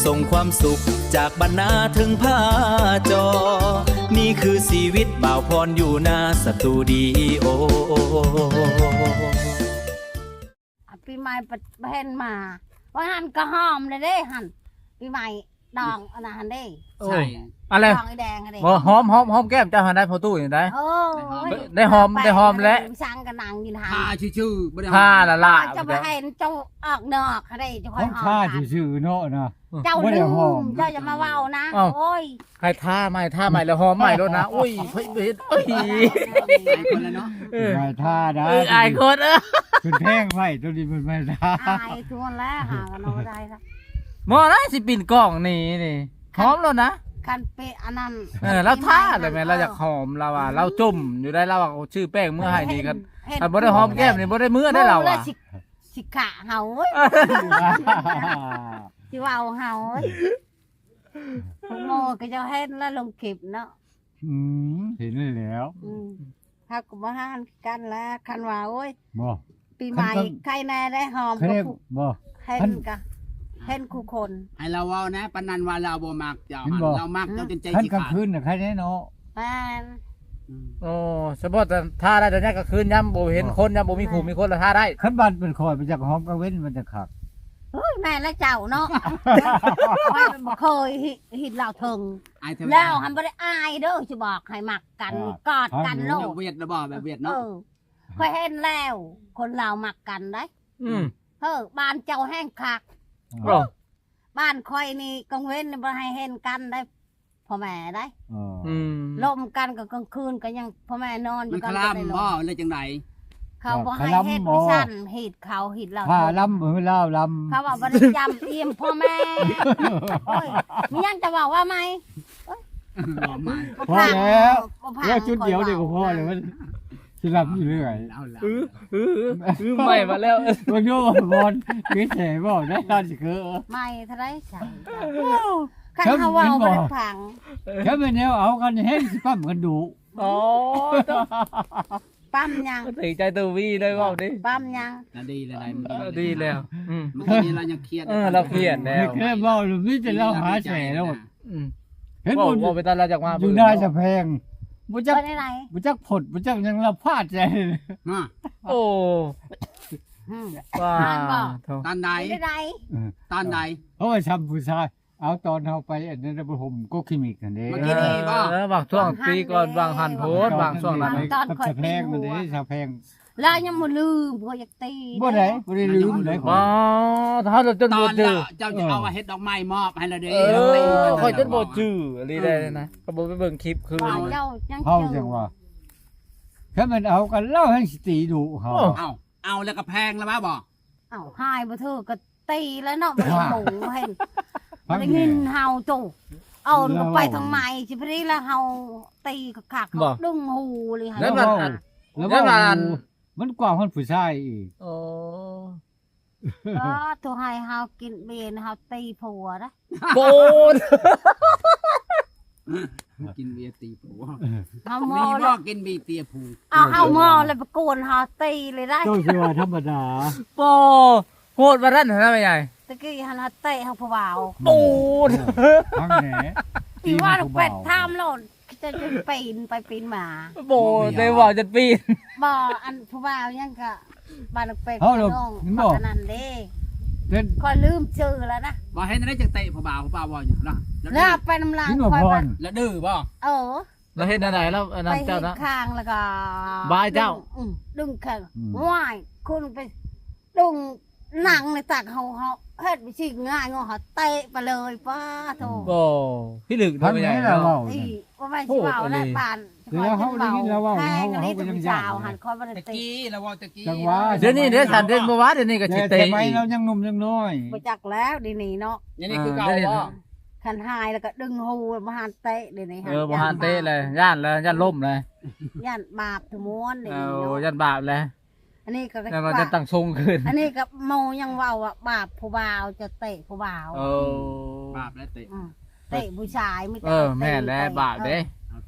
ສົ່ງຄວາມສຸກຈາກບັນນາເທິງພາຈໍ ນີ້ຄືຊີວິດບ່າວພອນຢູ່ໜ້າສະຕູດີໂອ. ອ່ະ ປີໃໝ່ປະ ບໍ່ເຫັນມາ ວ່າຫັ້ນກໍຫອມແລ້ວເດ້ຫັ້ນ ປີໃໝ່ດອງອັນນັ້ນຫັ້ນເດ້. ໂອ້ ໃຊ່ ອັນແຫຼະ ດອງອີແດງຫັ້ນເດ້. ບໍ່ ຫອມ ຫອມ ຫອມແກ້ມເຈົ້າຫັ້ນໄດ້ພໍ່ຕູ້ນີ້ໄດ້. ໂອ້ຍ ໄດ້ຫອມ ໄດ້ຫອມແລ້ວ ສັງກໍນັ່ງຢູ່ຫັ້ນ ຖ້າຊື່ໆ ບໍ່ໄດ້ຫອມ ຖ້າລະລະ ເຈົ້າບໍ່ເຫັນເຈົ້າອອກນອກຫັ້ນເດ້ ເຈົ້າຄ່ອຍຫອມກັນ ຖ້າຊື່ໆ ເນາະນະ. ເຈົ້າລືມ ເຈົ້າຢ່າມາເວົ້ານະ. ໂອ້ຍ ໃຫ້ທ່າໃໝ່ ທ່າໃໝ່ແລ້ວຫອມໃໝ່ໂລດນະ. ໂອ້ຍ ເພິ່ນເຮັດ ໂອ້ຍ ອາຍຄົນລະເນາະ. ເອີ ອາຍທ່າໄດ້ ເອີ ອາຍຄົນ ເອີ ເພິ່ນແພງໄວ້ໂຕນີ້ເພິ່ນບໍ່ໃຫ້ທ່າ. ອາຍທຸກຄົນແລ້ວ ຫາກັນເອົາບໍ່ໄດ້ລະ. ບໍ່ນະ ຊິປິ່ນກ້ອງໜີນີ້ ຫອມໂລດນະ. ຄັນເປະອັນນັ້ນ ເອີ ລາວທ່າແລ້ວແມ່ນ ລາວຢາກຫອມ ລາວວ່າ ລາວຈົ່ມຢູ່ໄດ໋ ລາວວ່າຊື້ແປ້ງເມືອໃຫ້ນີ້ ຄັນບໍ່ໄດ້ຫອມແກ້ມນີ້ບໍ່ໄດ້ເມືອໄດ໋ ລາວວ່າ. ຊິຂະເຮົາເວີ້ຍ ຊິເວົ້າເຮົາເວີ້ຍ. ພວກໝໍກໍເຈົ້າເຫັນລະລົງຄລິບເນາະ. ອືມ ເຫັນແລ້ວ. ອືມ ເຮົາກໍບໍ່ຮ້ານຄືກັນລະ ຄັນວ່າ ໂອ້ຍ ບໍ່ ປີໃໝ່ ຄັນ ໃຄແນ່ໄດ້ຫອມ ຄັນ ກໍ ບໍ່ ເຫັນ ຄັນ ກໍເຫັນຄູ່ຄົນ. ໃຫ້ລາວເວົ້າແນ່ ປານນັ້ນວ່າລາວບໍ່ມັກເຈົ້າ ເຫັນບໍ່ ລາວມັກເຈົ້າຈົນໃຈຊິຂາດ. ຄັນກາງຄືນນະໃຄແນ່ເນາະ. ແມ່ນ. ອືມ ໂອ້ ສະເພາະແຕ່ຖ້າໄດ້ແຕ່ຍາມກາງຄືນ ຍາມບໍ່ເຫັນຄົນ ຍາມບໍ່ມີຜູ້ມີຄົນລະຖ້າໄດ້. ຄັນບາດເປັນຂ້ອຍໄປຈັກຫອມກາງເວັນມັນຈະຄັກ. ໂອ້ຍ ແມ່ນລະເຈົ້າເນາະ ຂ້ອຍບໍ່ເຄີຍເຫັນລາວເຖິງ ລາວຫັ້ນບໍ່ໄດ້ອາຍເດີ ຊິບອກໃຫ້ມັກກັນ ກອດກັນໂລດ. ແບບຫວຽດນະບໍ່ ແບບຫວຽດເນາະ. ເອີ ຂ້ອຍເຫັນແລ້ວ ຄົນລາວມັກກັນໄດ໋. ອືມ ເຮີ ບ້ານເຈົ້າແຮ່ງຄັກ. ໂອ້ ບ້ານຂ້ອຍນີ້ກາງເວັນນີ້ບໍ່ໃຫ້ເຫັນກັນໄດ໋ ພໍ່ແມ່ໄດ໋. ເອີ ອືມ ລົມກັນກໍກາງຄືນກໍຍັງພໍ່ແມ່ນອນຢູ່ກັນ ມັນຄະລຳບໍ່ ຫຼືຈັ່ງໃດ? ເຂົາບໍ່ໃຫ້ເຮັດ ມີຊັ້ນ ຮີດເຂົາຮີດລາວ ພາລຳ ເອີ ລາວລຳ ເຂົາວ່າບໍ່ໄດ້ຈຳອີ່ມພໍ່ແມ່. ໂອ້ຍ ມີຫຍັງຈະເວົ້າ ເວົ້າໃໝ່. ພໍແລ້ວ ເວົ້າຈຸດດຽວນີ້ກໍພໍແລ້ວ ມັນຊິລຳຢູ່ເລື້ອຍ. ອື ອື ອື ໃໝ່ມາແລ້ວ ເບິ່ງດູ ບອນ ມີແສເວົ້າໄດ້ ຕອນຊິຄື ໃໝ່ເທົ່າໃດ ໃສ່ ຄັນເຮົາເວົ້າບໍ່ໄດ້ຟັງ. ຖ້າແມ່ນແນວເອົາກັນແຮງຊິປ້ຳກັນດຸ. ອໍ ປ້ຳຫຍັງ ຖືກໃຈໂຕວີໄດ້ເວົ້າເດ້ ປ້ຳຫຍັງ ນະດີແລ້ວ ດີແລ້ວ. ອືມ ມື້ກີ້ລາວຍັງຄຽດ ເອີ ລາວຄຽດແລ້ວ ແຄ່ເວົ້າ ມີແຕ່ລາວຫາແສໂລດ. ອືມ ເຫັນບໍ່ ເວົ້າໄປຕາລາວຈັກມາຢູ່ນາສະແພງ ບໍ່ຈັກ ບໍ່ຈັກພົດ ບໍ່ຈັກຫຍັງ ລາວພາດໃຈ. ໂອ້ ອືມ ວ່າ ຕອນໃດ ຕອນໃດ ເອີ ຕອນໃດ ເຮົາວ່າຊ້ຳຜູ້ຊາຍ. ເອົາ ຕອນເຮົາໄປອັນນັ້ນ ໄປຫົ່ມກົກຂີ້ໝິກຫັ້ນເດ້ ເອີ ບາງຊ່ວງປີກ່ອນ ບາງຫັ້ນໂພດ ບາງຊ່ວງນັ້ນ ຕອນຂ້ອຍສະແພງນັ້ນເດ້ ສະແພງ ລາວຍັງບໍ່ລືມ ຂ້ອຍຢາກຕີ ບໍ່ໄດ້ ບໍ່ໄດ້ລືມເດ້. ບໍ່ ຖ້າເຮົາຈົນບໍ່ຈື່ ເຈົ້າຈະເອົາເຮັດດອກໄມ້ມອບໃຫ້ລາວເດ້. ເອີ ຂ້ອຍຈົນບໍ່ຈື່ອີ່ຫຼີໄດ໋ນະ ກໍບໍ່ໄປເບິ່ງຄລິບຄືນ ເຮົາຈັ່ງວ່າ ຄັນແມ່ນເອົາກັນລາວແຮ່ງຊິຕີດຸເຮົາ. ເອົ້າ ເອົາແລ້ວກໍແພງແລ້ວວ່າບໍ່? ເອົ້າ ຫາຍບໍ່ຖືກກໍຕີແລ້ວເນາະ ບໍ່ເຫັນໝູເຫັນ ບໍ່ໄດ້ຍິນເຮົາໂຕ ເອົາໄປທາງໃໝ່ຊິພໍດີລະ ເຮົາຕີຄັກໆ ດຶງຫູເລີຍຫັ້ນ. ແລ້ວມັນ ແລ້ວມັນ ມັນກວ່າຮອດຜູ້ຊາຍອີກ. ໂອ້ ກໍໂທໃຫ້ເຮົາກິນເບຍ ເຮົາຕີຜົວນະ. ໂອ້ ກິນເບຍຕີຜົວ ເຮົາມໍ ມີບໍ່ກິນເບຍຕີຜົວ? ເອົາ ເຮົາມໍແລ້ວໄປກວນເຮົາຕີເລີຍໄດ໋. ເຈົ້າຊິວ່າທຳມະດາ ບໍ່ ໂຫດປານນັ້ນຫັ້ນນະແມ່ໃຫຍ່. ຕະກີ້ຫັ້ນເຮົາເຕະເຮົາຜູ້ບ່າວ ໂອ້ ທາງແໜ ຕີວ່າລູກເປັດຖາມໂລດ ຈະປີນໄປປີນມາ. ບໍ່ ໄດ້ເວົ້າຈະປີນ ບໍ່ ອັນຜູ້ບ່າວຍັງກະ ບ້ານເປັກນ້ອງ ອັນນັ້ນເດ້ ຂ້ອຍລືມຊື່ແລ້ວນະ. ວ່າເຮັດແນວໃດຈັ່ງເຕະຜູ້ບ່າວ ຜູ້ບ່າວເວົ້າຫຍັງລະ ລະໄປນຳຫຼັງຂ້ອຍ ລະດື້ບໍ່? ເອີ ລະເຮັດແນວໃດລະ ອັນນັ້ນເຈົ້ານະ ຂ້າງລະກະບາຍເຈົ້າ ດຶງແຂນ ວ້າຍ ຂຶ້ນໄປດຶງ ນັ່ງໃນຕັກເຮົາ ເຮົາເຮັດວິທີງ່າຍເນາະ ເຮົາເຕະໄປເລີຍ. ປ້າໂທ້ ບໍ່ ພິລຶກເນາະ ແມ່ໃຫຍ່ເນາະ. ບໍ່ແມ່ນຊິເວົ້າແລ້ວ ບ້ານ ຂ້ອຍເວົ້າ ເຮົາໄດ້ຍິນລາວເວົ້າ ເຮົາກໍຍັງຢ້ານ. ຕະກີ້ລາວເວົ້າຕະກີ້ ຈັງຫວະ ດຽວນີ້ເດ້ ສາມເດືອນບໍ່ວ່າ ດຽວນີ້ກໍຊິເຕະ ສະໄໝລາວຍັງໜຸ່ມຍັງນ້ອຍ ບໍ່ຈັກແລ້ວດຽວນີ້ເນາະ. ດຽວນີ້ຄືເກົ່າບໍ່? ຄັນຫາຍແລ້ວກໍດຶງຫູ ບໍ່ຫັນເຕະດຽວນີ້. ເອີ ບໍ່ຫັນເຕະແລ້ວ ຢ້ານແລ້ວ ຢ້ານລົ້ມແລ້ວ ຢ້ານບາບທຸມວນດຽວນີ້ເນາະ. ເອີ ຢ້ານບາບແລ້ວ ອັນນີ້ກໍ ແລ້ວກໍຈະຕັ້ງຊົງຂຶ້ນ ອັນນີ້ກໍໝູ່ຍັງເວົ້າວ່າບາບຜູ້ບ່າວ ຈະເຕະຜູ້ບ່າວ. ເອີ ບາບແລ້ວເຕະ ເຕະຜູ້ຊາຍ ມີແຕ່ ເອີ ເຕະ ແມ່ນແລ້ວ ບາບເດ້.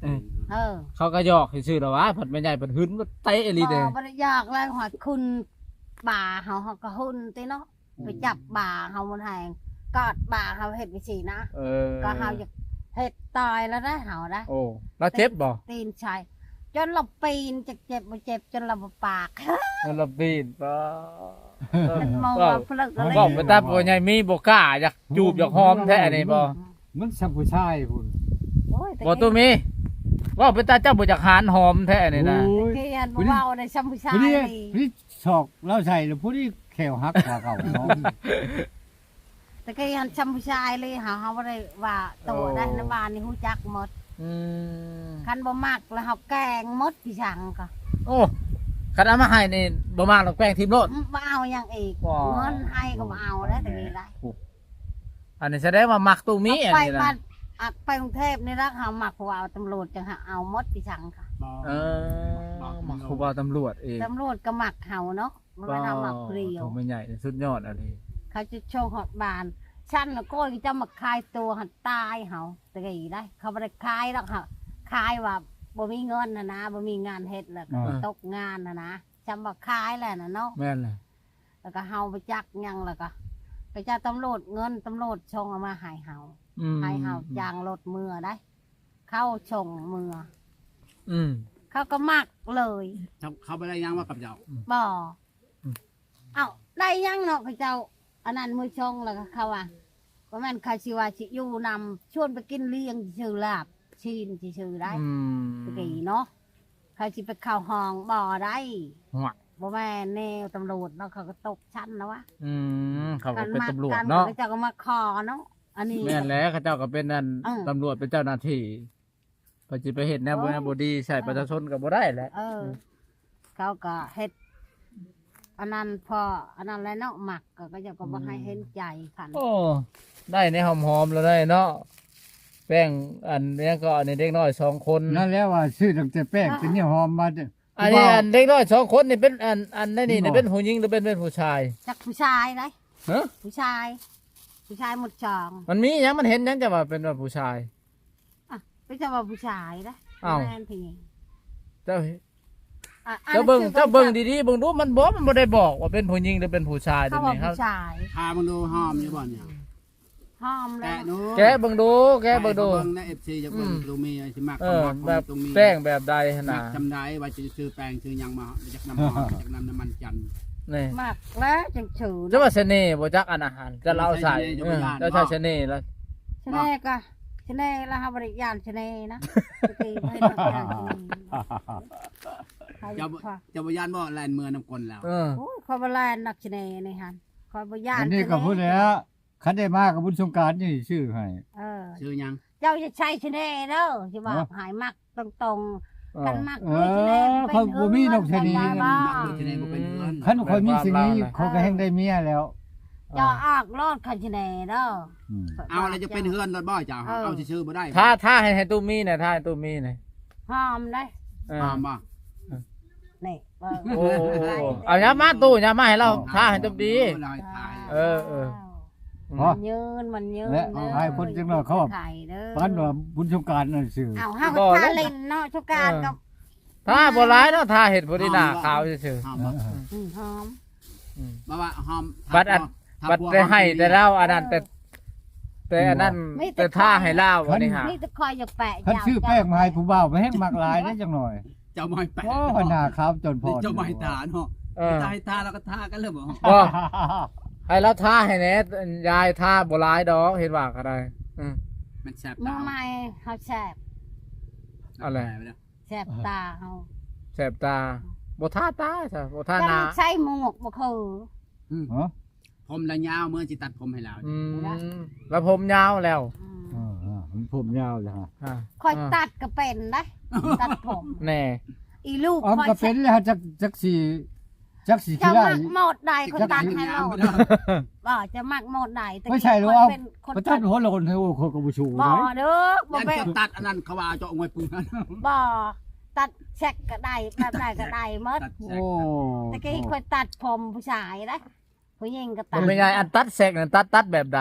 ເອີ ເຂົາກໍຫຍອກຊື່ໆ ແລ້ວວ່າ ພັດແມ່ໃຫຍ່ເພິ່ນຫຶນ ເຕະອີ່ຫຼີເດ້. ບໍ່ ບໍ່ໄດ້ຫຍອກແລ້ວ ຮອດຂຶ້ນບ່າເຮົາ ເຮົາກໍຫຶນຕິເນາະ ໄປຈັບບ່າເຮົາມັນແຮງ ກອດບ່າເຮົາເຮັດຈັ່ງຊີ້ນະ. ເອີ ກໍເຮົາຢາກເຮັດຕ່ອຍແລ້ວນະເຮົານະ. ໂອ້ ລາວເຈັບບໍ່? ຕີນໃສ່ ຈົນລາວປີນ ຈັກເຈັບບໍ່ເຈັບ ຈົນລາວບໍ່ປາກ ຈົນລາວປີນ. ປ້າ ເປັນໝໍ ເວົ້າ ເວົ້າໄປຕາມຜູ້ໃຫຍ່ມີບໍ່ກ້າ ຢາກຈູບຢາກຫອມແທ້ນີ້ບໍ່? ມັນຊ່ຳຜູ້ຊາຍພຸ້ນ. ໂອ້ຍ ບໍ່ຕູ້ມີ ເວົ້າໄປຕາເຈົ້າບໍ່ຢາກຫານຫອມແທ້ນີ້ນະ. ໂອ້ຍ ຕະກີ້ຫັ້ນບໍ່ເວົ້າໄດ້ ຊ່ຳຜູ້ຊາຍນີ້ ຜູ້ນີ້ຊອກລາວໃສ່ແລ້ວ ຜູ້ນີ້ແຂ້ວຫັກກວ່າເກົ່າເນາະ. ຕະກີ້ຫັ້ນຊ່ຳຜູ້ຊາຍເລີຍ ເຮົາ ເຮົາບໍ່ໄດ້ວ່າໂຕໃດ ໃນບ້ານນີ້ຮູ້ຈັກໝົດ. ອືມ ຄັນບໍ່ມັກແລ້ວເຮົາແກງໝົດ ພີ່ສັງກໍ. ໂອ້ ຄັນເອົາມາໃຫ້ນີ້ບໍ່ມັກແລ້ວແກງຖິ້ມໂລດ. ອືມ ບໍ່ເອົາຫຍັງອີກ ເງິນໃຫ້ກໍບໍ່ເອົາແລ້ວ ຕະກີ້ໄດ໋. ອັນນີ້ສະແດງວ່າມັກຕູ້ມີອັນນີ້ນະ. ໄປບ້ານ ໄປກຸງເທບນີ້ລະ ເຮົາມັກຜູ້ເວົ້າຕຳຫຼວດ ຈັ່ງເຮົາເອົາໝົດ ພີ່ສັງກໍ. ເອີ ມັກຜູ້ເວົ້າຕຳຫຼວດເອງ ຕຳຫຼວດກໍມັກເຮົາເນາະ. ບໍ່ແມ່ນເຮົາມັກຜູ້ດຽວ. ໂອ້ ແມ່ໃຫຍ່ສຸດຍອດອີ່ຫຼີ. ເຂົາຈະສົ່ງຮອດບ້ານ ຊັ້ນລະໂກຍ ເຈົ້າມາຂາຍຕົວຫັ້ນຕາຍເຮົາ. ຕະກີ້ໄດ໋ ເຂົາບໍ່ໄດ້ຂາຍດອກ ເຂົາຂາຍວ່າບໍ່ມີເງິນຫັ້ນນະ ບໍ່ມີງານເຮັດ ແລ້ວກໍ ເອີ ຕົກງານຫັ້ນນະ. ຊ່ຳວ່າຂາຍແລ້ວນະເນາະ. ແມ່ນແຫຼະ. ແລ້ວກໍເຮົາບໍ່ຈັກຫຍັງ ແລ້ວກໍໄປຈັບຕຳຫຼວດ ເງິນຕຳຫຼວດສົ່ງເອົາມາໃຫ້ເຮົາ. ອືມ ໃຫ້ເຮົາຈ້າງລົດເມືອໄດ໋ ເຂົາສົ່ງເມືອ. ອືມ ເຂົາກໍມັກເລີຍ. ເຂົາ ເຂົາບໍ່ໄດ້ຫຍັງວ່າກັບເຈົ້າ? ບໍ່. ອືມ ເອົ້າ ໄດ້ຫຍັງເນາະ ເຂົາເຈົ້າອັນນັ້ນມື້ຊົງ ແລ້ວກໍເຂົາວ່າ ບໍ່ແມ່ນເຂົາຊິວ່າຊິຢູ່ນຳ ຊວນໄປກິນລ້ຽງຊື່ໆ ລາບຊີ້ນຊື່ໆໄດ໋. ອືມ ຕະກີ້ເນາະ ເຂົາຊິໄປເຂົ້າຫ້ອງບໍ່ໄດ້. ບໍ່ແມ່ນແນວຕຳຫຼວດເນາະ ເຂົາກໍຕົກຊັ້ນແລ້ວວະ. ອືມ ເຂົາກໍເປັນຕຳຫຼວດເນາະ ເຂົາເຈົ້າກໍມາຂໍເນາະ. ອັນນີ້ແມ່ນແຫຼະ ເຂົາເຈົ້າກໍເປັນອັນ ເອີ ຕຳຫຼວດ ເປັນເຈົ້າໜ້າທີ່ ເພິ່ນຊິໄປເຮັດແນວບໍ່ ໂອ້ຍ ແນວບໍ່ດີໃສ່ ເອີ ປະຊາຊົນກໍບໍ່ໄດ້ແຫຼະ. ເອີ ເອີ ເຂົາກໍເຮັດອັນນັ້ນ ເພາະອັນນັ້ນແຫຼະເນາະ ມັກກໍ ເຂົາເຈົ້າກໍບໍ່ໃຫ້ເຫັນໃຈຄັນ. ໂອ້ ໄດ້ແນວຫອມໆ ແລ້ວໄດ໋ເນາະ ແປ້ງ ອັນຫຍັງກໍ ອັນນີ້ເດັກນ້ອຍສອງຄົນ ນັ້ນແຫຼະວ່າຊື້ຕັ້ງແຕ່ແປ້ງ ເອີ ເປັນແນວຫອມມາ. ອັນນີ້ ຜູ້ບ່າວ ອັນເດັກນ້ອຍສອງຄົນນີ້ເປັນອັນ ອັນໃນນີ້ ແມ່ນບໍ່ ເປັນຜູ້ຍິງ ຫຼືເປັນ ເປັນຜູ້ຊາຍ? ຈັກຜູ້ຊາຍໄດ໋. ຮະ? ຜູ້ຊາຍ ຜູ້ຊາຍໝົດສອງ. ມັນມີຫຍັງ ມັນເຫັນຫຍັງ ຈະວ່າເປັນວ່າຜູ້ຊາຍ? ອ່ະ ເປັນຈະວ່າຜູ້ຊາຍເດ້. ອ້າວ ແມ່ນຜູ້ຍິງ. ເຈົ້າ ອ່ະ ເຈົ້າເບິ່ງ ເຈົ້າເບິ່ງດີໆ ເບິ່ງດູ ມັນບໍ່ ມັນບໍ່ໄດ້ບອກວ່າເປັນຜູ້ຍິງ ຫຼືເປັນຜູ້ຊາຍ. ເຂົາວ່າຜູ້ຊາຍ. ຖ້າເບິ່ງດູ ຫອມຢູ່ບໍ່ນີ້? ຫອມແລ້ວ ແກະເບິ່ງດູ ແກະເບິ່ງດູ ໃຫ້ເຂົາເບິ່ງໃນ ເອັຟຊີ ຢາກເບິ່ງ ອືມ ຕູມີຊິມັກ ເອີ ຄຳວ່າ ແບບ ຕູມີ ແປ້ງແບບໃດຫັ້ນນະ ມັກຈຳໄດ້ວ່າຈະຊື້ແປ້ງຊື້ຫຍັງມາ ຢາກນ້ຳຫອມ ຢາກນ້ຳ ນ້ຳມັນຈັນ. ນີ້ ມັກແລ້ວຈັ່ງຊື້. ຈະວ່າສະເໜ່ບໍ່ຈັກອັນອາຫານ ຈະເອົາໃສ່ ເຈົ້າໃສ່ສະເໜ່ແລ້ວ. ສະເໜ່ກໍສະເໜ່ລະ ເຮົາບໍ່ໄດ້ຢ້ານສະເໜ່ນະ ຕະກີ້ບໍ່ເຫັນ ເຈົ້າບໍ່ ເຈົ້າບໍ່ຢ້ານບໍ່ ແລ່ນເມືອນຳກົ້ນລາວ? ເອີ ໂອ້ຍ ຂ້ອຍບໍ່ແລ່ນດອກສະເໜ່ນີ້ຫັ້ນ ຂ້ອຍບໍ່ຢ້ານ. ອັນນີ້ກໍພຸ້ນແຫຼະ ຄັນໄດ້ມາກໍບຸນສົງການນີ້ຊື້ໃຫ້. ເອີ ຊື້ຫຍັງ? ເຈົ້າຢ່າໃສ່ສະເໜ່ເດີ ຊິບອກໃຫ້ ມັກຕົງໆ ເອີ ຄັນມັກ ເອີ ມີສະເໜ່ ເຂົາບໍ່ມີດອກສະເໜ່ ມັກສະເໜ່ບໍ່ເປັນເຮືອນ. ຄັນຂ້ອຍມີສະເໜ່ ຂ້ອຍກໍແຮ່ງໄດ້ເມຍແລ້ວ. ເຈົ້າອອກໂລດຄັນສະເໜ່ເດີ. ອືມ ເອົາແລ້ວຈະເປັນເຮືອນໂລດບໍ່ເຈົ້າ? ເອີ ເອົາຊື່ໆບໍ່ໄດ້. ຖ້າ ຖ້າໃຫ້ ໃຫ້ຕູ້ມີນະ ຖ້າໃຫ້ຕູ້ມີນະ ຫອມເດ້. ເອີ ຫອມບໍ່? ນີ້ ໂອ້ ເອົາຫຍັບມາຕູ້ ຫຍັບມາໃຫ້ລາວ ເອີ ຖ້າໃຫ້ຕູ້ດີ. ເອີ ເອີ ເອີ ອືມ ມັນຍືນ ມັນຍືນ ແລະ ເດີ ໃຫ້ຄົນຈັກໜ້ອຍເຂົາ ປານວ່າບຸນສົງການນັ້ນຊື່. ເອົາ ເຮົາກໍຖ້າຫຼິ້ນເນາະ ສົງການກໍ ເອີ ຖ້າບໍ່ຫຼາຍເນາະ ຖ້າເຮັດພໍດີໜ້າຂາວຊື່ໆ. ຫອມບໍ່? ອືມ ຫອມ ອືມ ມາວ່າຫອມ. ບັດອັນ ບັດໄດ້ໃຫ້ແຕ່ລາວອັນນັ້ນ ແຕ່ ແຕ່ອັນນັ້ນ ແຕ່ຖ້າໃຫ້ລາວອັນນີ້ຫາ ມີແຕ່ຂ້ອຍຢາກແປະ. ຄັນຊື້ແປ້ງມາໃຫ້ຜູ້ບ່າວ ແຮ່ງມັກຫຼາຍເດ້ຈັກໜ້ອຍ. ເຈົ້າບໍ່ໃຫ້ແປະ ໂອ້ ໜ້າຂາວຈົນພໍ ເຈົ້າບໍ່ໃຫ້ທາເນາະ. ເອີ ຖ້າໃຫ້ທາລາວກໍທາກັນແລ້ວບໍ່? ບໍ່ ໃຫ້ລາວທາໃຫ້ແດ່ ຍາຍທາບໍ່ຫຼາຍດອກ ເຫັນວ່າກໍໄດ້. ອືມ ມັນແສບຕາ ມາໃໝ່ເຮົາແສບ ອັນໃດ ແສບຕາເຮົາ ແສບຕາ ບໍ່ທາຕາຊະ ບໍ່ທາໜ້າ ໃສ່ໝວກບໍ່ຄື. ອືມ ຮະ? ຜົມລະຍາວ ເມື່ອຊິຕັດຜົມໃຫ້ລາວ. ອືມ ລະຜົມຍາວແລ້ວ. ອືມ ເອີ ເອີ ມັນຜົມຍາວແລ້ວຮະ. ອ່າ ຂ້ອຍຕັດກໍເປັນໄດ໋ ຕັດຜົມ ແນ່ ອີລູກ ເອົາ ຂ້ອຍກໍເປັນແລ້ວ ຈັກ ຈັກຊິ ຈັກຊິ ເຈົ້າມັກໂໝດໃດ ຂ້ອຍຕັດໃຫ້ໂລດ. ບໍ່ ເຈົ້າມັກໂໝດໃດ ໄປໃສ່ແລ້ວ ເອົາ ໄປຕັດຫົວໂລນໃຫ້ ໂອ້ ຂ້ອຍກໍບໍ່ສູ້. ບໍ່ເດີ ບໍ່ແມ່ນ ເຈົ້າຕັດອັນນັ້ນ ເຂົາວ່າເຈາະງວຍປືນ. ບໍ່ ຕັດແຊັກກໍໄດ້ ແບບໃດກໍໄດ້ໝົດ. ໂອ້ ຕະກີ້ຂ້ອຍຕັດຜົມຜູ້ຊາຍເດ້. ຜູ້ຍິງກໍຕັດ ບໍ່ແມ່ນຍາຍ ອັນຕັດແຊັກນັ້ນ ຕັດ ຕັດແບບໃດ?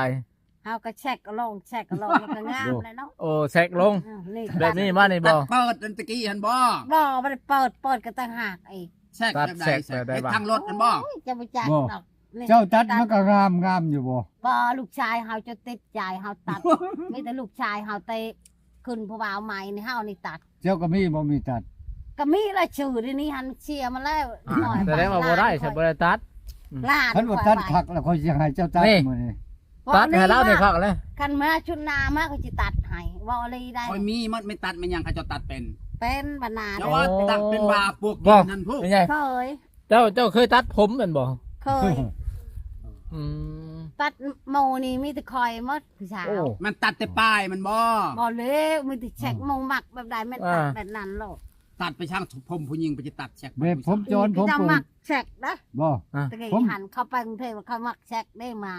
ເຮົາກໍແຊັກລົງ ແຊັກລົງ ມັນກໍງາມແລ້ວເນາະ. ໂອ້ ແຊັກລົງ ອືມ ນີ້ ແບບນີ້ມານີ້ບໍ່? ຕັດເປີດອັນຕະກີ້ຫັ້ນບໍ່? ບໍ່ ບໍ່ໄດ້ເປີດ ເປີດກໍຕ່າງຫາກອີກ. ແຊັກແບບໃດ? ແຊັກແບບໃດວະ? ເຮັດທາງລົດຫັ້ນບໍ່? ໂອ້ຍ ເຈົ້າບໍ່ຈັກດອກ. ນີ້ ເຈົ້າຕັດ ຕັດ ມັນກໍງາມ ງາມຢູ່ບໍ່? ບໍ່ ລູກຊາຍເຮົາຈະຕິດໃຈເຮົາຕັດ ມີແຕ່ລູກຊາຍເຮົາແຕ່ຂຶ້ນຜູ້ບ່າວໃໝ່ນີ້ ເຮົານີ້ຕັດ. ເຈົ້າກໍມີບໍ່ ມີຕັດ? ກໍມີລະ ຊື່ດຽວນີ້ຫັ້ນເສຍມາແລ້ວ ອ່າ ໜ້ອຍ ສະແດງວ່າບໍ່ໄດ້ ຫຼານຂ້ອຍ ບໍ່ໄດ້ຕັດ ອືມ ຫຼານຂ້ອຍ ຄັນວ່າຕັດຄັກແລ້ວ ຂ້ອຍຊິໃຫ້ເຈົ້າຕັດ ນີ້ ມື້ນີ້ ຕັດໃຫ້ລາວນີ້ຄັກແລ້ວ ຄັນມາຊຸດໜ້າມາ ຂ້ອຍຊິຕັດໃຫ້ ເວົ້າອີ່ຫຼີໄດ໋. ຂ້ອຍມີໝົດ ແມ່ນຕັດແມ່ນຫຍັງ ເຂົາເຈົ້າຕັດເປັນ ເປັນບັນນາ ແຕ່ວ່າ ໂອ້ ຕັດເປັນບ່າພວກ ບໍ່ ນັ້ນພວກ ເຄີຍ ເຈົ້າ ເຈົ້າເຄີຍຕັດຜົມແມ່ນບໍ່? ເຄີຍ ອືມ ຕັດໝູ່ນີ້ມີແຕ່ຂ້ອຍໝົດ ຜູ້ສາວ ໂອ້ ມັນຕັດແຕ່ປາຍມັນບໍ່? ບໍ່ແລ້ວ ມີແຕ່ແຊັກ ອືມ ໝູ່ມັກແບບໃດແມ່ນຕັດ ອ່າ ແບບນັ້ນໂລດ ຕັດໄປຊ່າງຜົມຜູ້ຍິງ ໄປຈະຕັດແຊັກ ແບບຜົມຈອນ ຜູ້ຊາຍ ຜົມ ເຂົາເຈົ້າມັກແຊັກນະ ບໍ່ ອ່າ ຕະກີ້ ຜົມ ຫັ້ນເຂົາໄປກຸງເທບ ເຂົາມັກແຊັກເດ້ມາ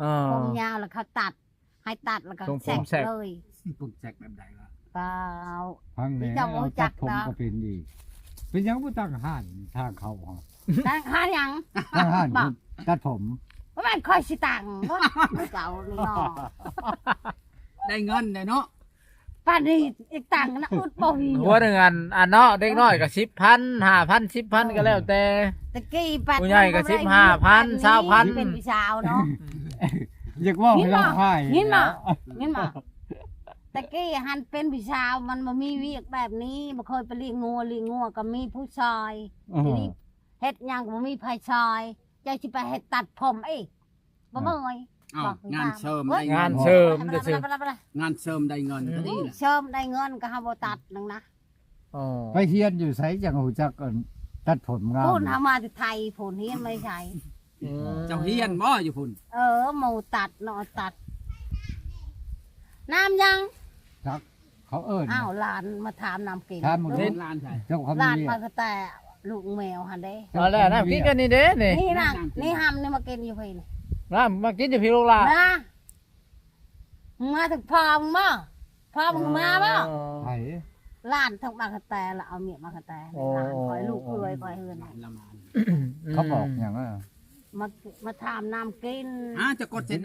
ອ່າ ຜົມຍາວແລ້ວເຂົາຕັດ ໃຫ້ຕັດແລ້ວກໍ ຊົງ ແຊັກ ຜົມແຊັກ ເລີຍ ຜົມແຊັກແບບໃດວະ? ເປົ່າ ຟັງແດ່ ເຈົ້າບໍ່ຮູ້ຈັກ ຕັດຜົມກໍເປັນອີກ ເປັນຫຍັງບໍ່ຕັ້ງຮ້ານທາງເຂົ້າຫັ້ນ? ຕັ້ງຮ້ານຫຍັງ? ຕັ້ງຮ້ານ ບໍ່ ຕັດຜົມ ບໍ່ແມ່ນຂ້ອຍຊິຕັ້ງບໍ່ ເກົ່ານີ້ເນາະ ໄດ້ເງິນແດ່ເນາະ ປານນີ້ອີກຕັ້ງນະ ອຶດບໍ່ມີ ຫົວໜຶ່ງອັນ ອັນເນາະ ເດັກນ້ອຍກໍສິບພັນ ຫ້າພັນ ສິບພັນ ກໍແລ້ວແຕ່ ຕະກີ້ປັດ ຜູ້ໃຫຍ່ກໍສິບຫ້າພັນ ຊາວພັນ ເປັນຜູ້ສາວເນາະ ຢາກເວົ້າໃຫ້ລາວຂາຍ ຍິນບໍ່ ຍິນບໍ່ ຕະກີ້ຫັ້ນເປັນຜູ້ສາວ ມັນບໍ່ມີວຽກແບບນີ້ ບໍ່ເຄີຍໄປລ້ຽງງົວ ລ້ຽງງົວກໍມີຜູ້ຊ່ອຍ ເອີ ທີນີ້ເຮັດຫຍັງກໍບໍ່ມີໃຜຊ່ອຍ ເຈົ້າຊິໄປເຮັດຕັດຜົມອີກ ບໍ່ເມື່ອຍ ເອົ້າ ບອກ ງານເສີມໄດ້ເງິນ ງານເສີມ ໄປ ໄປ ໄປ ງານເສີມໄດ້ເງິນ ອືມ ກໍດີແຫຼະ ເສີມໄດ້ເງິນກໍເຮົາບໍ່ຕັດໜຶ່ງນະ ອໍ ໄປຮຽນຢູ່ໃສຈັ່ງຮູ້ຈັກອັນຕັດຜົມງາມ? ພຸ້ນ ເຮົາມາແຕ່ໄທພຸ້ນ ຮຽນມາໃສ ອືມ ເຈົ້າຮຽນບໍ່ຢູ່ພຸ້ນ? ເອີ ໝູ່ຕັດເນາະ ຕັດ ນ້ຳຫຍັງ? ຈັກ ເຂົາເອີ້ນ ອ້າວ ຫຼານມາຖາມນ້ຳກິນ ຖາມໝູ່ ເອີ ຫຼານໃສ? ເຈົ້າຄຳ ຫຼານ ເມຍ ມາກະແຕລູກແມວຫັ້ນເດ້ ເອົາແລ້ວ ນ້ຳກິນກໍນີ້ເດ້ນີ້ ນີ້ນະ ນີ້ຫ້ຳນີ້ມາກິນຢູ່ພີ້ນີ້ ນ້ຳມາກິນຢູ່ພີ້ລູກຫຼານນະ ມາເຖິງພໍ່ມຶງບໍ່? ພໍ່ມຶງມາບໍ່? ເອີ ໃຜ? ຫຼານທາງບາງກະແຕລະ ເອົາເມຍບາງກະແຕ ໂອ້ ຫຼານຂ້ອຍ ລູກເອື້ອຍຂ້ອຍເຮືອນ ເຂົາບອກຫຍັງອະ? ມາ ມາຖາມນ້ຳກິນ ຫາຈະກົດເຊັນ